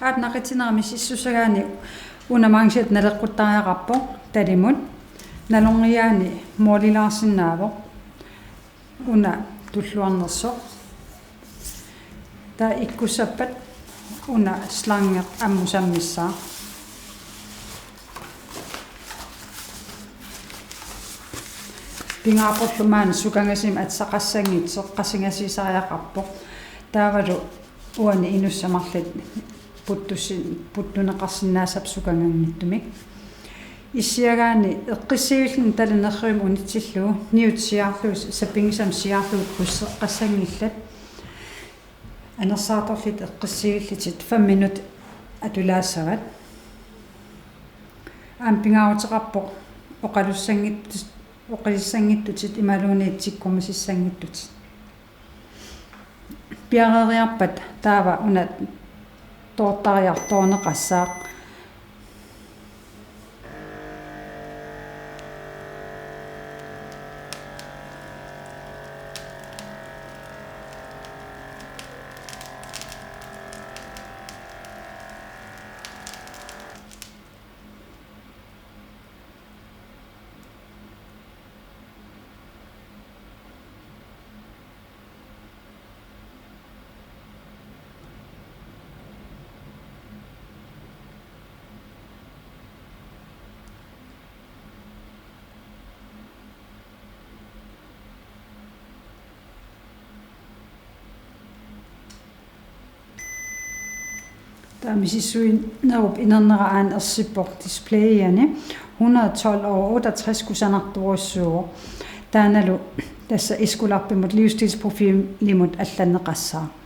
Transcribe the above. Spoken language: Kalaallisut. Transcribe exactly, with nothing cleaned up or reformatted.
Aap, naqitinera misissussagaanni una magneti naleqquttariaqarpoq talimut. Nalorniaani målilaarsinnaavoq. Una tulluarnersoq. Taava ikkussappat una slange ammut sammissaaq. Pingaarporlu maani sukangasumik atisaqassanngitsoq qasingasiisariaqarpoq. Taavalu uani inussat marluk puttussin-, puttuneqarsinnaassappat sukanganngitsumik. Issiagaanni eqqissivilluni tali nerrivimmi unitsillugu niut siaarlugit sapinngisamik siaarlugit krydseqqassanngillat. Anersaartorlutit eqqissivillutit fem minut atulaassavat. Aamma pingaaruteqarpoq oqalussanngittu-, oqalussanngitsutit imaluunniit tikkumisissanngitsutit. Piareeriarpat taava una toortariartuunneqassaaq. Taava misissuinerup inernera aana ersippoq displayiani hundrede tolv over otteogtres kusanartorujussuuvoq. Taannalu tassa Escolarpimut livsstilsprofilimut allanneqassaaq.